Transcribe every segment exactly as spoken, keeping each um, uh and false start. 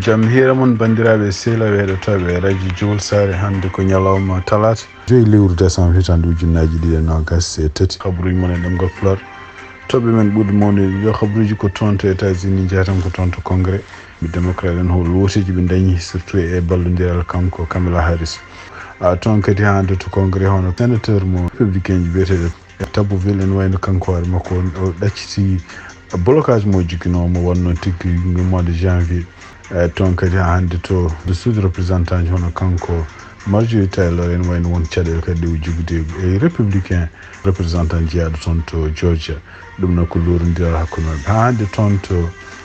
Jam hiira mon, banndiraaɓe sehilaaɓe heɗotooɓe Radio Jowol Saare. Hannde ko ñalawma talaata, joyi lewru décembre, hitaande ujunnaaji ɗiɗi e noogas e tati. Kabaruuji mon e ɗemngal Pulaar. Toɓɓe men ɓurɗe mawnude ɗiɗo kabaruuji ko toon to États-Unis, njeheten ko toon to Congrès. Ɓe démocrate en, hol wooteeji ɓe ndañi, surtout e ballondiral kanko Kamala Harris. A, toon kadi haa hannde to Congrès, hono sénateur mo républicain ji biyeteeɗo Tabouville, ene wayno kanko hoore makko on, o ɗacciti blocage mo jogginoo mo wonnoo tigi mois de janvier. E, toon kadi haa hannde to sous-représentant ji, hono kanko Marjorie Taylor, ene wayno won caɗeele kadi ɗe o jogude e républicain représentant jeyaaɗo toon to Georgia. Ɗum noon ko luurondiral hakkunde maɓɓe. Haa hannde toon to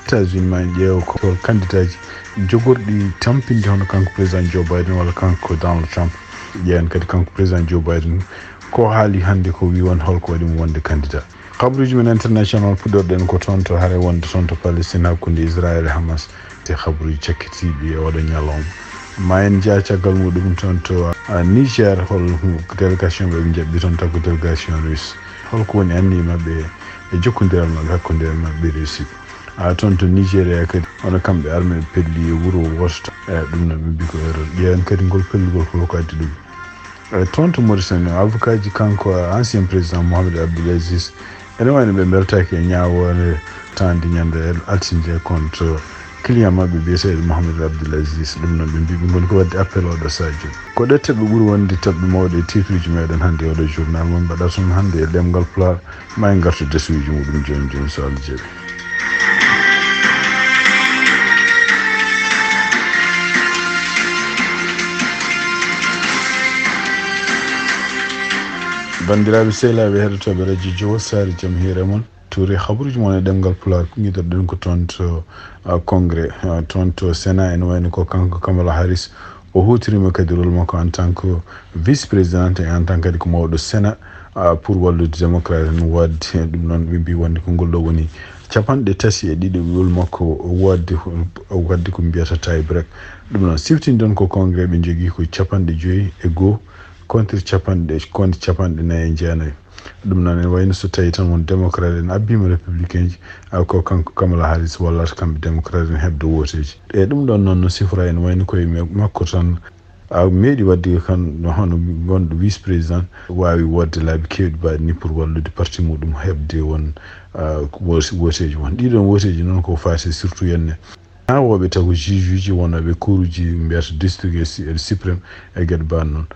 États-Unis, ma en ƴeew ko hol candidat ji jogorɗi tampinde hono kanko président Joe Biden walla kanko Donald Trump. Ƴeewen kadi kanko président Joe Biden ko haali hannde ko, wi won holko waɗi mo wonde candidat. Kabaruuji men international, puɗɗorɗen ko toon to hare wonde toon to Palestine hakkunde Israël e Hamas. Te kabaruuji cakkitiiɗi e oɗo ñalawma. Ma en njah caggal muɗum toon to, a, Niger, hol délégation ɓe ɓe njaɓɓi toon, taw ko délégation russe. Holko woni anniya maɓɓe e jokkondiral maɓɓe hakkunde maɓɓe Russie? A, toon to Nigeria kadi, hono kamɓe armée ɓe pelli e wuro wooto to. E, ɗum noon ɓe mbi ko erreur. Ƴeewen kadi ngol pellugol ko, ko addi ɗum. E, toon to Mauritanie, avocat ji kanko ancien président Mohamed Abdel Aziz, ene wayno ɓe mbeltaaki e ñaawoore taande ñande altine nde contre client maɓɓe biyeteeɗo Mohamed Abdel Aziz. Ɗum noon ɓe mbi ɓe ngoni ko waɗde appel oɗo sadio. Ko ɗe toɓɓe ɓuri wonde toɓɓe mawɗe e titre uji meɗen hannde e oɗo journal mo mbaɗata on hannde e ɗemngal Pulaar. Ma en ngartu desuuji muɗum jooni jooni, so Allah jaɓi. Banndiraaɓe sehilaaɓe heɗotooɓe Radio Jowol Saare, jam hiire mon. Toure, habaruuji mon e ɗemngal Pulaar, ko ngiɗorɗen ko toon to, a, Congrès, a, toon to Sénat, ene wayno ko kanko Kamala Harris. O huutoriima kadi rôle makko en tant que vice-présidente et en tant kadi ko mawɗo Sénat, a, pour wallude démocrate en waɗde. Ɗum noon ɓe mbi wonde ko ngol ɗo woni capanɗe tati e ɗiɗo rôle makko waɗde, waɗde ko mbiyata tie break. Ɗum noon siftinɗon ko Congrès ɓe njogii ko capanɗe joyi e goo contre capanɗe, contre capanɗe nayi e jeenayi. Ɗum noon ene wayno so tawi tan won démocrate en abbiima républicain ji, a, ko kanko Kamala Harris wallata kamɓe démocrate en heɓde wooteeji. E ɗum ɗon noon no sifora ene wayno koye me-, makko tan, a, meeɗi waɗde kan hono wonɗo vice président waawi waɗde laabi keewɗi mbaɗi ni pour wallude parti muɗum heɓde won, a, wo-, wooteeji won. Ɗiɗon wooteeji noon ko faati surtout henne ñaawooɓe taw ko juge uji wonooɓe cour uji mbiyata district e si-, e suprême e geɗe mbaɗ noon.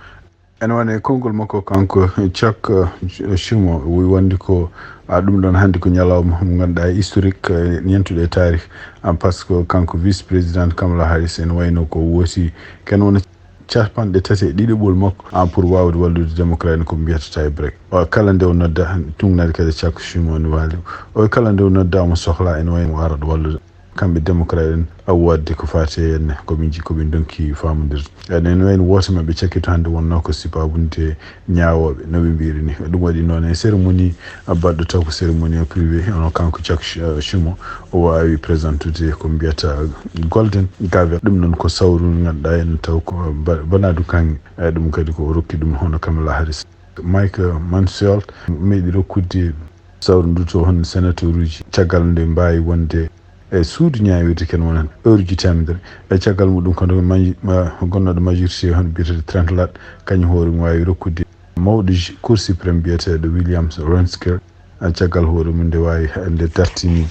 Ene wano e konngol makko kanko Chuck, eh, Schumer, o wi wonde ko, a, ɗum ɗon hannde ko ñalawma mo ngannduɗaa historique, eh, ñentuɗo e taarih, a, par ce que kanko vice-président Kamala Harris ene wayno ko wooti ken wona capanɗe tati e ɗiɗaɓol makko, a, pour waawde wallude démocrate en ko mbiyata tie break. O, kala nde o nodda, tuugnaade kadi Chuck Schumer ne waali. O, kala nde o nodda, mo sohla, ene wayno o arat wallude. Kamɓe démocrate en, a, waɗde ko faati e henne, ko ɓe nji-, ko ɓe ndonki faamondirde. Enen wayno woote maɓɓe cakkito hannde wonnoo ko sipabunde ñaawooɓe, no ɓe mbiyri ni. Ɗum waɗi noon e cérémonie, a, baɗɗo taw ko cérémonie privé, hono kanko Chuck Sch-, Schumer, o waawi présentude ko mbiyata Golden Gavel. Ɗum noon ko sawru ndu ngannduɗaa ene taw ko ba-, banadu kaŋŋe. E ɗum kadi ko o rokki ɗum hono Kamala Harris. Mike Mansfield meeɗi rokkude sawru ndu to hon sénateur uji caggal nde mbaawi wonde e suudu ñaawirde ken wona heure uji teemedere. E caggal muɗum kadi ko maji-, ma-, gonnooɗo majorité hono biyeteeɗo Trent Lott, kañum hoore mum waawi rokkude mawɗo ju-, Cour suprême biyeteeɗo Williams Rehnquist, e caggal hoore mum nde waawi, nde dartini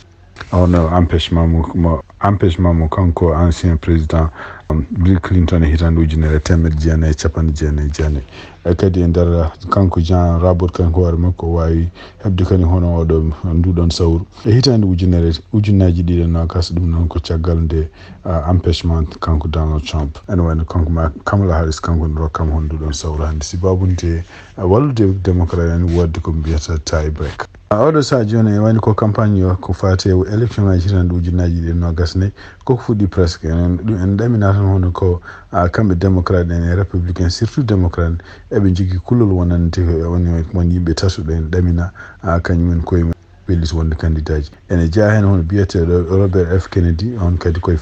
hono empêchement mo, mo, empêchement mo kanko ancien président, um, Bill Clinton e hitaande ujunere e teemedde jeenayi e capanɗe jeenayi e jeenayi. E kadi e nder, uh, kanko Jean Robert kanko hoore makko o waawi heɓde kadi hono oɗo, nduɗon sawru. E hitaande ujunere, ujunnaaji ɗiɗi e noogas, ɗum noon ko caggal nde, uh, empêchement kanko Donald Trump. Ene wayno kanko ma Kamala Harris kanko ne rokkama hono nduɗon sawru hannde. Sibaabu nde, uh, wallude démocrate en waɗde ko mbiyata tie break. A, oɗo saha jooni, e wayno ko campagne o, ko faati e élection ngaji hitaande ujunnaaji ɗiɗi e noogas nayi, koko fuɗɗi presque. Enen, ɗum en ɗamina tan hono ko, a, kamɓe démocrate en e républicain, surtout démocrate en, eɓe njogii kulol wonande woni, won yimɓe tatuɓe en ɗamina, a, kañum en koye mum pellit wonde candidat ji. Ene jeyaa heen hono biyeteeɗo Robert F Kennedy, on kadi koye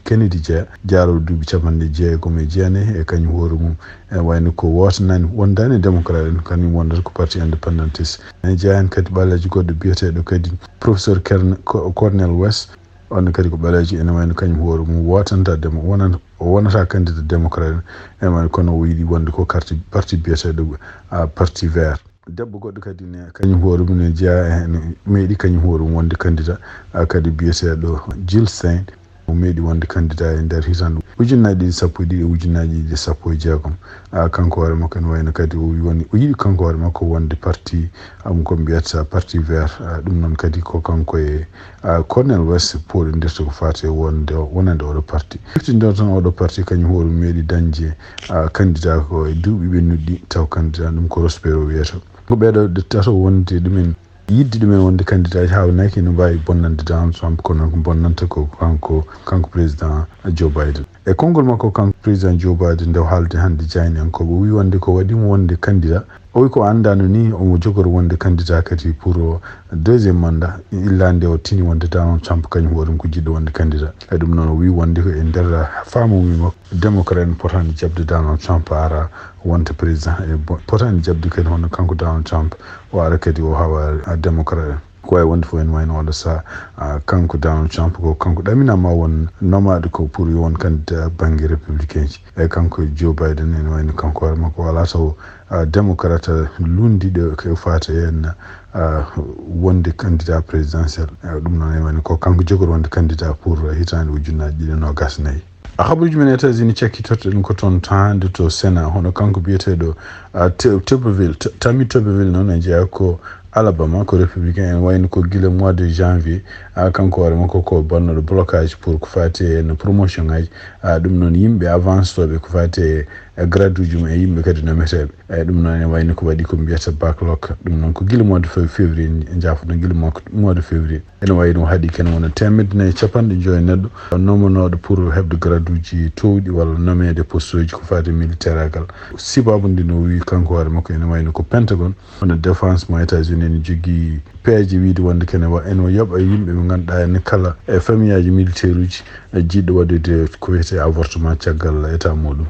Kennedy jeya, jaaroowo duuɓi capanɗe jeegom e jeenayi, e kañum hoore mum, e wayno ko wootanaani, wondaani e démocrate en, kañum wondata ko parti indépendantiste. Ene jeyaa heen kadi ɓaleejo goɗɗo biyeteeɗo kadi professeur Kern-, Co-, Cornel West, On kadi ko ɓaleejo, ene wayno kañum hoore mum wotanta demo, wonan-, o wonata candidat démocrate, ene wayno kono o yiɗi wonde ko parti, parti biyeteeɗo, ah, parti vert. Debbo goɗɗo kadi ne, kañum hoore mum ne jeyaa e, ne meeɗi kañum hoore mum wonde candidat, ah, kadi biyeteeɗo Jill Stein, o meeɗi wonde candidat e nder hitande ujunnaaji ɗiɗi sappo e ɗiɗi e ujunnaaji ɗiɗi sappo e jeegom. Ah, kanko hoore makko ene wayno kadi o wi woni, o yiɗi kanko hoore makko wonde parti, am ko mbiyata parti vert, ah, ɗum noon kadi ko kanko e ah, Cornel West pooɗondirta ko faati e wonde, wonande oɗo parti. Iftinɗo tan oɗo parti kañum hoore mum meeɗi dañde, ah, candidat ko e duuɓi ɓennuɗi ɗi, taw candidat ɗum ko Ross Perot wiyata. Ko ɓeeɗo ɗe tato wonde ɗumen, yiɗde ɗumen wonde candidat haawnaki no mbaawi bonnande Donald Trump, kono ko bonnanta ko kanko, kanko président Joe Biden. E konngol makko kanko président Joe Biden nde o haaldi hannde jaayndiyankooɓe, o wi wonde ko waɗi mo wonde candidat, o wi ko anndaano ni omo jogori wonde candidat kadi pour o deuxième mandat, illa nde o tini wonde Donald Trump kañum hoore mum ko jiɗɗo wonde candidat. E ɗum noon o wi wonde ko e nder faamu mum makko, démocrate en potaani jaɓde Donald Trump ara wonta président, e bo-, potaani jaɓde kadi hono kanko Donald Trump o ara kadi o hawa, ah, démocrate en. Ko wawi wonde fof ene wayno oɗo saha, ah, kanko Donald Trump ko kanko ɗaminama won nomaɗo ko pour yo won candidat banggue républicain ji. E kanko Joe Biden ene wayno kanko hoore makko wala taw, ah, démocrate lundiɗo ko fati e en, ah, wonde candidat présidentiel. Ah, ɗum noon ene wayno ko kanko jogori wonde candidat pour hitande ujunnaji ɗiɗi e nogas e nayyi. A habaruji men États-Unis cakkitorte ɗum ko toon taande to Sénat, hono kanko biyeteeɗo, ah, Te-, Tuberville, T-, Tommy Tuberville noon e jeyaa ko Alabama, ko républicain, en wayno ko gila mois de janvier, ah, kanko hoore makko ko bannoɗo blocage pour ko fati e no promotion ngaji, ah, ɗum noon yimɓe avance toɓe ko fati e, e grade uji mum e yimɓe kadi nometeɓe. Eyyi, ɗum noon ene wayno ko waɗi ko mbiyata backlog. Ɗum noon ko gila mois de fe-, février, en jaafono gila mois, mois de février. Ene wayno haɗi kene wona teemedde nayi e capanɗe joyi neɗɗo nomanooɗo pour heɓde grade uji towɗi walla nomeede poste uji ko faati e militaire agal. Sibabu ndi no wi kanko hoore makko ene wayno ko Pentagon, wona défense mo États-Unis ene jogii peeje wiide wonde kene wa-, ene yoɓa yimɓe ɓe ngannduɗaa ene kala e famille aji militaire uji, e jiɗɗo waɗude ko wiyetee avortement caggal état muɗum.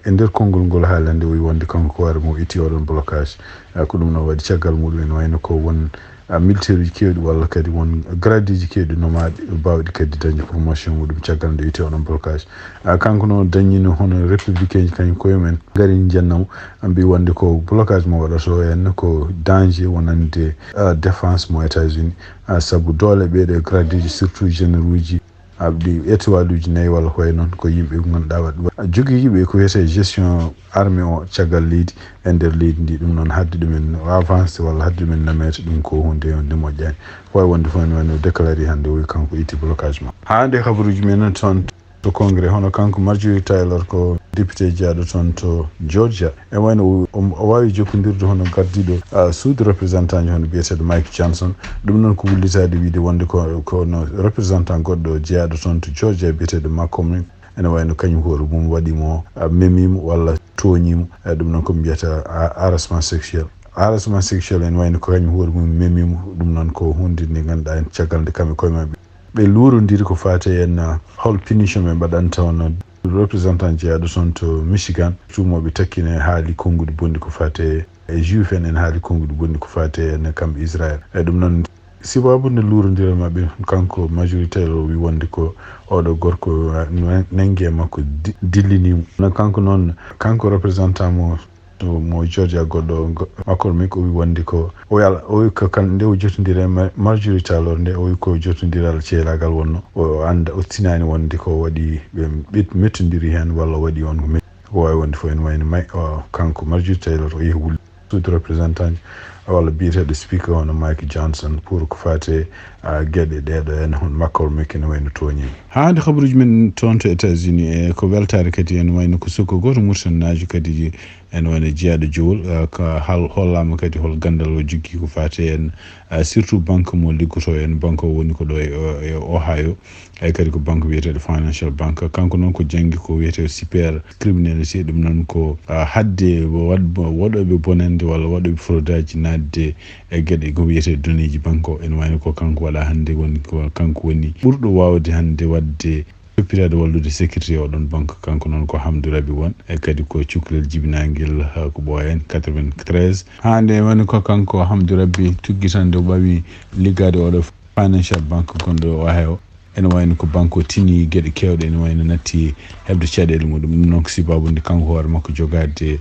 E nder konngol ngol haalande o wi wonde kanko hoore mum itti oɗon blocage. Ah, ko ɗum noon waɗi caggal muɗum ene wayno ko won, ah, militaire uji kewɗi walla kadi won grade uji kewɗi nomaaɗi bawɗi kadi dañde promotion muɗum caggal nde itti oɗon blocage. Ah, kanko noon dañino hono républicain ji kañum koye mumen ngari jennamo mbi wonde ko blocage mo waɗata o en ko danger wonande, ah, défense mo États-Unis. Ah, sabu doole ɓeeɗo e grade uji surtout généraux uji Abdi étoile uji nayi walla ko wayi noon ko yimɓe ɓe ngannduɗaa waɗ-, waɗ-, jogiiɓe ko wiyetee gestion armée o caggal leydi e nder leydi ndi. Ɗum noon haɗde ɗumen avancé walla haɗde ɗumen nameede ɗum ko huunde wonde moƴƴaani. Ko wawi wonde fof ene wayno déclaré hannde o wi kanko itti blocage ma. Haa nde habaruji men toon to Congrès, hono kanko Marjorie Taylor ko député jeyaaɗo toon to Georgia. E wayno o, o, o waawi jokkondirde hono gardiiɗo, ah, suudu représentant ji hono biyeteeɗo Mike Johnson. Ɗum noon ko wullitaade wiide wonde ko, ko no représentant goɗɗo jeyaaɗo toon to Georgia biyeteeɗo McCormick. Ene wayno kañum hoore mum waɗi mo, ah, memimo walla tooñimo. Eh, ɗum noon ko mbiyata, ah, harassement sexuel. Harassement sexuel ene wayno ko kañum hoore mum memimo. Ɗum noon ko hunde nde ngannduɗaa en caggal nde kamɓe koye maɓɓe ɓe luurondiri ko faate en, ah, hol punition ɓe mbaɗanta hono représentant jeyaaɗo toon to Michigan, tuumooɓe takkine haali konnguɗi bonɗi ko faate e juif en, en haali konnguɗi bonɗi ko faate en kamɓe Israël. E ɗum noon, sibabu nde luurondiral maɓɓe, kanko Marjorie Taylor o wi wonde ko oɗo gorko, ah, nangi e makko di-, dillinimo. No kanko noon, kanko représentant mo to mo Georgia goɗɗo go-, McCormick o wi wonde ko o yala, o wi ko kan nde o jotondiri e Ma-, Marjorie Taylor nde o wi ko jotondiral ceelagal wonno. O anda, o tinani wonde ko waɗi ɓe ɓet-, mettondiri heen walla o waɗi on ko met-, ko wawi wonde fof ene wayno may-, o, kanko Marjorie Taylor o yehi wul-, suudu représentant ji walla biyeteeɗo speaker hono Mike Johnson pour ko faate, ah, geɗe ɗeɗo en hono McCormick ene wayno tooñi. Haa nde habaruji men toon to États-Unis e ko weltaare kadi ene wayno ko sukko goto Mauritanie naajo kadi ene wayno jeyaaɗo jowol, ah, ka hal-, hollaama kadi hol ganndal o joggi ko faate en, ah, surtout banque mo liggoto en, banque o woni ko ɗo e, e Ohio, ay kadi ko banque wiyeteeɗo Financial Bank. Kanko noon ko janngi ko wiyetee cyber criminalité, ɗum noon ko, ah, haɗde waɗ-, waɗooɓe bonannde walla waɗooɓe fraude aji naatde e geɗe ko wiyetee données ji banque o. Ene wayno ko kanko waɗa hannde woni ko kanko woni ɓurɗo waawde hannde waɗde toppitaade wallude sécurité oɗon banque. Kanko noon ko Hamdou Rabi Wan, e kadi ko cukalel jibinaangel, ha ko ɓooya en quatre-vingt-treize. Haa nde woni ko kanko Hamdou Rabi tuggi tan nde o ɓawi liggaade oɗo Financial Bank gonɗo o Ohio. Ene wayno ko banque o tini geɗe kewɗe, ene wayno natti heɓde caɗeele muɗum. Ɗum noon ko sibabude kanko hoore makko jogaade,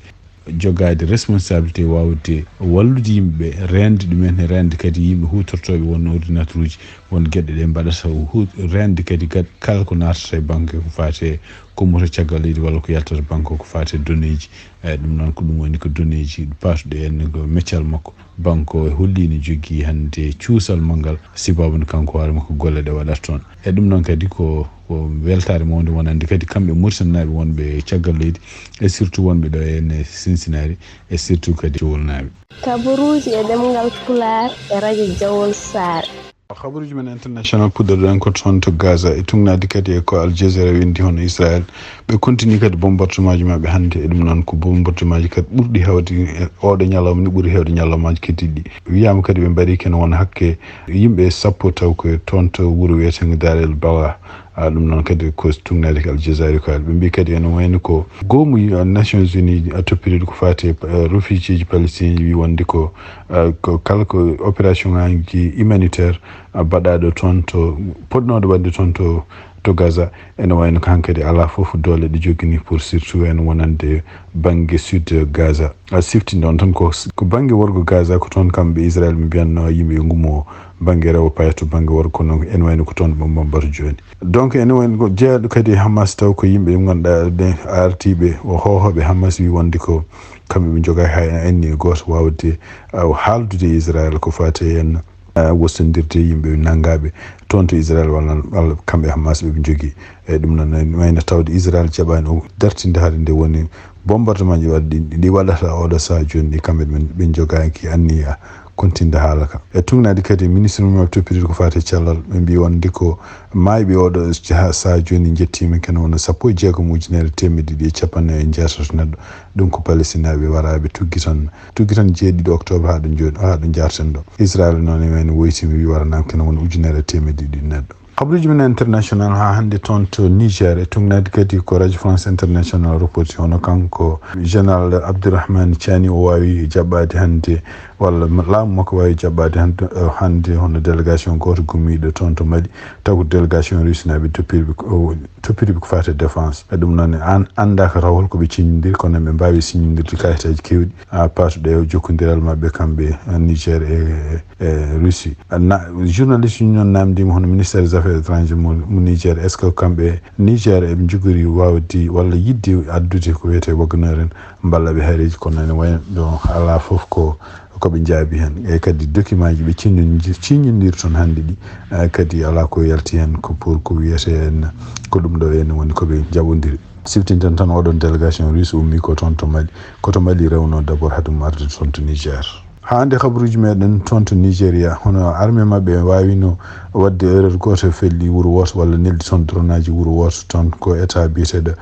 jogaade responsabilité, wawde wallude yimɓe, reende ɗumen, e reende kadi yimɓe hutortoɓe won ordinateur uji, won geɗe ɗe mbaɗata, hu-, reende kadi gad-, kala ko naatata e banque ko fate ko moto caggal leydi walla ko yaltata banque o ko fate donneeji. Eyyi, ɗum noon ko ɗum woni ko donneeji patuɗe en ko meccal makko. Banque o e holli ne jogii hannde cuusal manngal, sibabu nde kanko hoore makko golle ɗe waɗata toon. E ɗum noon kadi ko, ko weltaare mawnde wonande kadi kamɓe Mauritanie naaɓe wonɓe caggal leydi, e surtout wonɓe ɗo e ne Cincinnati, e surtout kadi Joal naaɓe. Kabaruuji e ɗemngal Pulaar e radio Jawol Saare. Habaruuji men international puɗɗorɗen ko toon to Gaza, e tugnaade kadi e ko Al Jazeera winndi, hono Israel ɓe continue kadi bombardement ji maɓɓe hannde. E ɗum noon ko bombardement ji kadi ɓurɗi heewde e oɗo ñalawma ni, ɓuri heewde ñalawmaaji keddiiɗi. Wiyaama kadi ɓe mbaɗi kene wona hakke yimɓe sappo taw ko toon to wuro wiyeteengo Dar el Bawa. A, ɗum noon kadi ko tugnaade ko Al Jazeera ko. Ɓe mbi kadi ene wayno ko goomu Nations Unies a toppitiiɗo ko faati e, eh, réfugié ji palestiniens wi wonde ko, eh, ko kala ko opération ngaji humanitaire, a, baɗaaɗo toon to, potnooɗo waɗde toon to, to Gaza, ene wayno ko hankadi alaa fof doole ɗe jogini pour surtout en wonande bannge sud Gaza. A, siftinde on tan ko, ko bannge worgo Gaza, ko toon kamɓe Israel ɓe mbiyanno yimɓe yo ngummo bannge rewo paya to bannge worgo, kono ene wayno ko toon ɓe mbombata jooni. Donc ene wayno ko jeyaɗo kadi e Hamas taw ko yimɓe ɓe ngannduɗaa ɓe artiiɓe o hoohooɓe Hamas wi wonde ko kamɓe ɓe njogaa hay anniya gooto wawde, a, haaldude e Israel ko faati e en, a, wostondirde yimɓe nanngaaɓe toon to Israel walla, walla kamɓe Hamas ɓe ɓe njogii. E ɗum noon, ne wayno tawde Israel jaɓaani o dartinde haade nde woni bombardement ji waɗi ɗi, ɗi waɗata oɗo sahaa jooni ɗi, kamɓe ɓe, ɓe njogaaki anniya kontinde haala ka. E tugnaade kadi ministre mum toppitiiɗo ko faati e cellal, ɓe mbi wonde ko maayɓe oɗo sahaa, sahaa jooni njettiima kene wona sappo e jeegom ujunere teemedde ɗiɗi e capanɗe nayi e jeetato neɗɗo. Ɗum ko Palestinaaɓe waraaɓe tuggi tan, tuggi tan jeeɗiɗo octobre haa ɗo jooni, haa ɗo njaarten ɗo. Israel noon e wayno woytiima, wi waranaama kene wona ujunere e teemedde ɗiɗi neɗɗo. Habaruuji men international haa hannde toon to Niger, e tugnaade kadi ko Radio France International reporti, hono kanko Général Abdourahmane Tiani o waawi jaɓɓaade hannde, walla laamu makko waawi jaɓɓaade hannde, eh, hannde hono délégation gooto gummiiɗo toon to Mali, taw ko délégation russe naaɓe toppiriiɓe ko, o, toppiriiɓe ko faati e défense. E ɗum noon, an-, anndaaka taw holko ɓe ciññondiri, kono ɓe mbaawi siññondirde kayitaaji keewɗi, a, patuɗe e jokkondiral maɓɓe kamɓe, a, Niger e, e Russie. Na, journaliste uji noon naamndiima hono ministère des affaires étrangères mo, mo Niger, est-ce que kamɓe Niger eɓe njogori waawde walla yiɗde addude ko wiyetee Wagner en mballa ɓe haareeji, kono ene wayno ɗo alaa fof ko, ko ɓe njaabi heen. E kadi document ji ɓe ciññondi-, ciññondiri toon hannde ɗi, eh, kadi alaa ko yalti heen ko pour ko wiyetee en ko ɗum ɗo en woni ko ɓe njaɓondiri. Siftinten tan oɗon délégation russe ummi ko toon to Mali, ko to Mali rewno d'abord haade mum arde toon to Niger. Haa hannde habaruuji meɗen toon to Nigeria, hono armée maɓɓe waawino waɗde erreur gooto, felli wuro wooto walla neldi toon dronaji wuro wooto toon ko état biyeteeɗo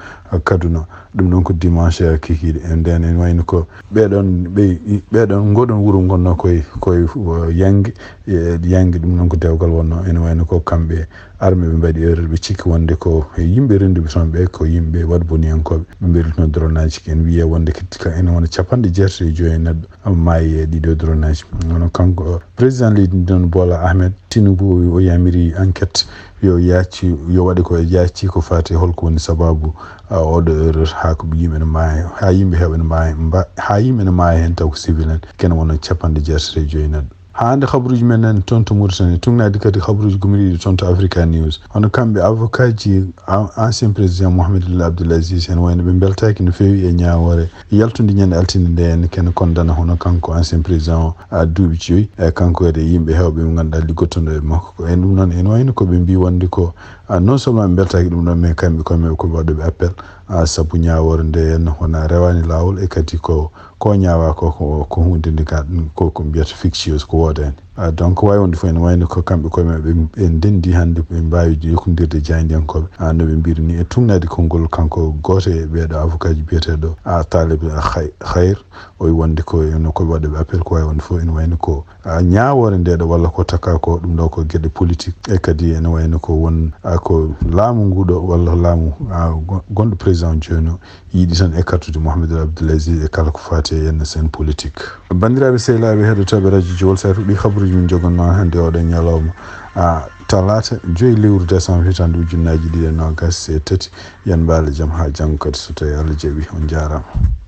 Kaduna. Ɗum noon ko dimanche kikiiɗe. E nden ene wayno ko ɓeɗon, ɓe, ɓeɗon ngoɗon wuro ngonno koye, koye, uh, Yangi, e Yangi ɗum noon ko dewgal wonno. Ene wayno ko kamɓe armée ɓe mbaɗi erreur, ɓe cikki wonde ko yimɓe rennduɓe toon ɓe, ko yimɓe waɗboniyankooɓe. Ɓe mbelluno dronaji ki. En wiye wonde ka ene wona capanɗe jeetati e joyi neɗɗo maayi e ɗiɗo dronaji. Hono kanko, président leydi ndi noon, Bola Ahmed Tinubu, o yamiri enquête yo yaaci, yo waɗe ko yaaci ko fati holko woni sababu, a, oɗo erreur, haa ko yimɓe ne maayi, haa yimɓe heɓe ne maayi, mba-, haa yimɓe ne maayi heen taw ko civil en, kene wona capanɗe jeetati e joyi neɗɗo. Haa hannde habaruuji men nani toon to Mauritanie, tugnaade kadi habaruuji gumriiɗi toon to Africa News. Hono kamɓe avocat ji a-, ancien président Mohamed Ould Abdel Aziz, heen wayno ɓe mbeltaaki no feewi e ñaawoore yaltunde ñande altine nde en kene kondana hono kanko ancien président o, a, duuɓi joyi, e kanko kadi e yimɓe heewɓe ɓe ngannduɗaa liggotooɗo e makko. Ko en ɗum noon, en wayno ko ɓe mbii wonde ko, a, non seulement ɓe mbeltaaki ɗum ɗon, mais kamɓe koye maɓɓe ko ɓe waɗɗo ɓe appel, a, sabu ñaawoore nde en wona rewaani laawol, e kadi ko, ko ñaawa ko, ko, ko huunde nde ka, ko, ko mbiyata fictieuse, ko woodaani. A, donc, waawi wonde fof ene wayno ko kamɓe koye maɓɓe ɓe, ɓe ndenndi hannde, ɓe mbaawi jokkondirde jaayndiyankooɓe, a, no ɓe mbiri ni, e tugnaade konngol kanko gooto e ɓeeɗo avocat ji biyeteeɗo, a, Taleb Khay-, Khayr, o wi wonde ko ene ko waɗɓe appel, ko waawi wonde fof ene wayno ko, a, ñaawoore nde ɗo walla ko takka ko ɗum ɗo ko geɗe politique, e kadi ene wayno ko won, a, ko laamu ngu ɗo walla laamu, a, go-, gonɗo président jooni o yiɗi tan écartude Mohamed Ould Abdel Aziz e kala ko faati e N S N politique. Banndiraaɓe sehilaaɓe heɗotooɓe radio Jowol, so a fuɗɗii habaruuji Min jogonno hannde oɗo ñalawma, a, talaata, joyi lewru décembre, hitaande ujunnaaji ɗiɗi e noogas e tati. Yon mbaale jam haa janngo kadi, so tawii Allah jaɓi. On njaaraama.